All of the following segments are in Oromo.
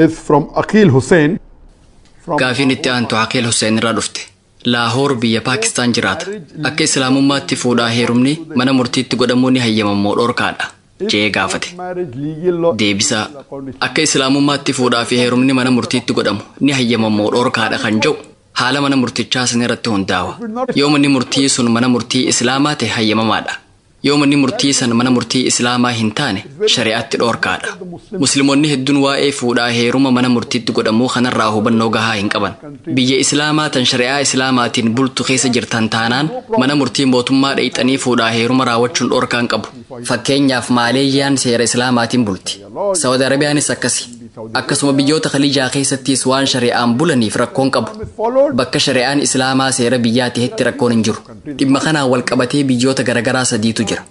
Is from Aqil Hussein. From Gaafiin itti aantu Aqeel Hussein irraa dhufte. Laahoor, biyya Paakistaan jiraata. Akka Islaamummaatti fuudhaa heerumni mana murtiitti godhamuu ni hayyamammoo dhorkaadha jee gaafate. Marriage legal law. Deebisaa: akka Islaamummaatti fuudhaa fi heerumni mana murtiitti godhamu ni hayyamammoo dhorkaadha kan jedhu haala mana murtichaa san irratti hundaa'a. Yoo manni murtii sun mana murtii Islaamaa ta'e, hayyamamaadha. Yoo manni murtii san mana murtii Islaamaa hin taane, shari'aatti dhorkaadha. Musliimoonni hedduun waa'ee fuudhaa heeruma mana murtiitti godhamuu kanarraa hubannoo gahaa hin qaban. Biyya Islaamaa tan shari'aa Islaamaatiin bultu keessa jirtan taanaan, mana murtii mootummaa dhayxanii fuudhaa heeruma raawwachuun dhorkaan qabu. Fakkeenyaaf, Maaleeyyaan seera Islaamaatiin bulti. Saawud Arabiyaanis akkasi. Akkasuma biyyoota Khaliijaa keessattis waan shari'aan bulaniif rakkoon qabu. Bakka shari'aan Islaamaa seera biyyaa ta'etti rakkoon hin jiru. Dhimma kanaan wal qabatee biyyoota garagaraa sadiitu jira.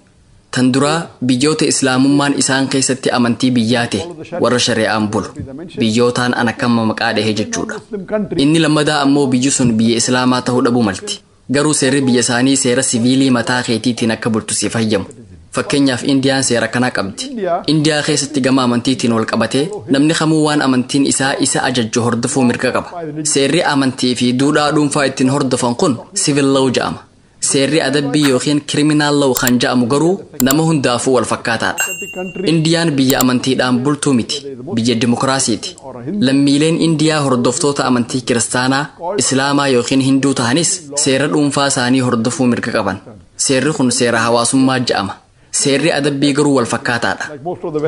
Tan duraa biyyoota Islaamummaan isaan keessatti amantii biyyaa ta'e, warra shari'aan bulu. Biyyootaan an akkama maqaa dhahee jechuudha. Inni lammadaa ammoo biyyi sun biyya Islaamaa ta'uu dhabuu malti. Garuu seerri biyya isaanii seera siviilii mataa keetiitiin akka bultu siif hayyamu. Fakkeenyaaf, Indiyaan seera kana qabdi. Indiyaa keessatti gama amantiitiin wal qabatee namni kamuu waan amantiin isaa isa ajajju hordofuu mirga qaba. Seerri amantii fi duudhaa dhuunfaa ittiin hordofan kun civil law jedhama. Seerri adabbii yookiin criminal law kan jedhamu garuu nama hundaafuu wal fakkaataadha. Indiyaan biyya amantiidhaan bultuu miti, biyya dimokiraasiiti. Lammiileen Indiyaa hordoftoota amantii Kiristaanaa, Islaamaa yookiin Hinduu tahanis seera dhuunfaa isaanii hordofuu mirga qaban. Seerri kun seera hawaasummaa jedhama. Seerri adabbii garuu wal fakkaataadha.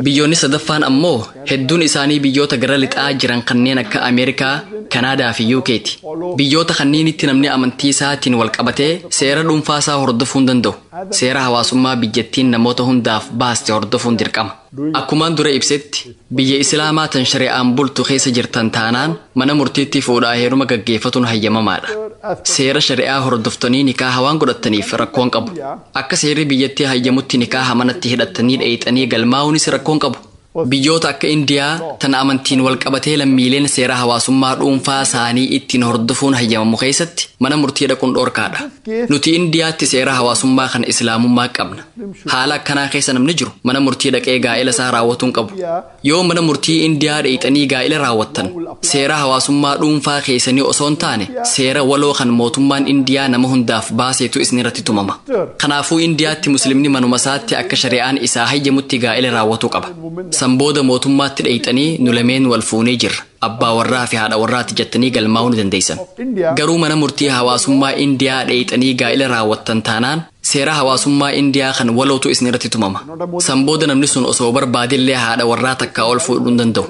Biyyoonni sadaffaan ammoo hedduun isaanii biyyoota gara lixaa jiran kanneen akka Ameerikaa, Kanaadaa fi UK'ti. Biyyoota kanneenitti namni amantii isaatiin wal qabatee seera dhuunfaa isaa hordofuu hin danda'u. Seera hawaasummaa biyyattiin namoota hundaaf baaste hordofuun dirqama. Akkumaan dura ibsetti, biyya Islaamaa tan shari'aan bultu keessa jirtan taanaan mana murtiitti fuudhaa heeruma gaggeeffatuun hayyamamaadha. Seera shari'aa hordoftanii nikaaha waan godhattaniif rakkoon qabu. Akka seerri biyyattii hayyamutti nikaaha manatti hidhattanii dheeyxanii galmaa'uunis rakkoon qabu. Biyyoota akka Indiyaa tan amantiin wal qabatee lammiileen seera hawaasummaa dhuunfaa isaanii ittiin hordofuun hayyamamu keessatti mana murtii dhaquun dhorkaadha. Nuti Indiyaatti seera hawaasummaa kan Islaamummaa qabna. Haala akkanaa keessa namni jiru mana murtii dhaqee gaa'ela isaa raawwatuun qabu. Yoo mana murtii Indiyaa dheeyxanii gaa'ela raawwattan, seera hawaasummaa dhuunfaa keessanii osoo hin taane seera waloo kan mootummaan Indiyaa nama hundaaf baaseetu isinirratti tumama. Kanaafuu Indiyaatti Muslimni manuma isaatti akka shari'aan isaa hayyamutti gaa'ela raawwatuu qaba. San booda mootummaatti dheeyxanii nu lameen wal fuunee jirra, abbaa warraa fi haadha warraati jettanii galmaa'uu ni dandeessan. Garuu mana murtii hawaasummaa Indiyaa dheeyxanii gaa'ela raawwattan taanaan seera hawaasummaa Indiyaa kan walootu isin irratti tumama. San booda namni sun osoo barbaadellee haadha warraa takkaa ol fuudhuu hin danda'u.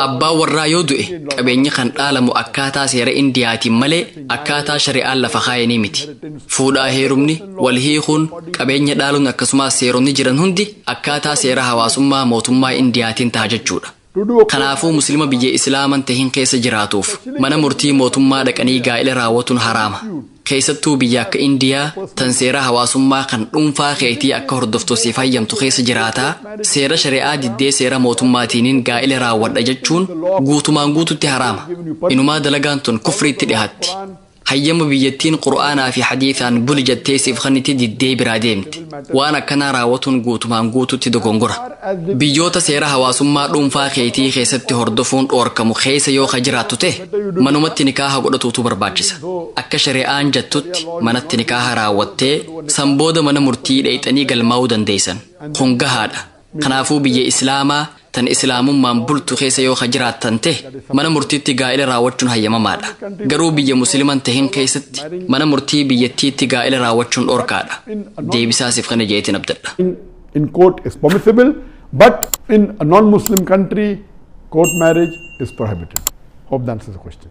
Abbaan warraa yoo du'e qabeenyi kan dhaalamu akkaataa seera Indiyaatiin malee akkaataa shari'aan lafa kaayanii miti. Fuudhaa heerumni, wal hiikuun, qabeenya dhaaluun, akkasumas seeronni jiran hundi akkaataa seera hawaasummaa mootummaa Indiyaatiin ta'a jechuudha. Kanaafuu Muslima biyya Islaaman tahin keessa jiraatuuf mana murtii mootummaa dhaqanii gaa'ela raawwatuun haraama. Keessattuu biyya akka Indiyaa tan seera hawaasummaa kan dhuunfaa keetii akka hordoftu siif hayyamtu keessa jiraataa seera shari'aa diddee seera mootummaatiiniin gaa'ela raawwadha jechuun guutumaan guututti haraama. Inumaa dalagaan tun kufriitti dhihaatti. Hayyama biyyattiin Qur'aanaa fi hadiisaan buli jettee siif kennite diddee biraa deemte. Waan akkanaa raawwatuun guutumaan guututti dogongora. Biyyoota seera hawaasummaa dhuunfaa keetii keessatti hordofuun dhoorkamu keessa yoo ka jiraattu ta'e, manumatti nikaaha godhatuutu barbaachisa. Akka shari'aan jettutti manatti nikaaha raawwattee san booda mana murtii dheeyxanii galmaa'uu dandeessan. Kun gahaadha. Kanaafuu biyya Islaamaa tan Islaamummaan bultu keessa yoo ka jiraattan ta'e mana murtiitti gaa'ela raawwachuun hayyamamaadha. Garuu biyya Musliman tahin keessatti mana murtii biyyattiitti gaa'ela raawwachuun dhorkaadha. Deebisaasiif kana jeetiin abdadha. In court is permissible, but in a non-Muslim country, court marriage is prohibited. Hope that answers the question.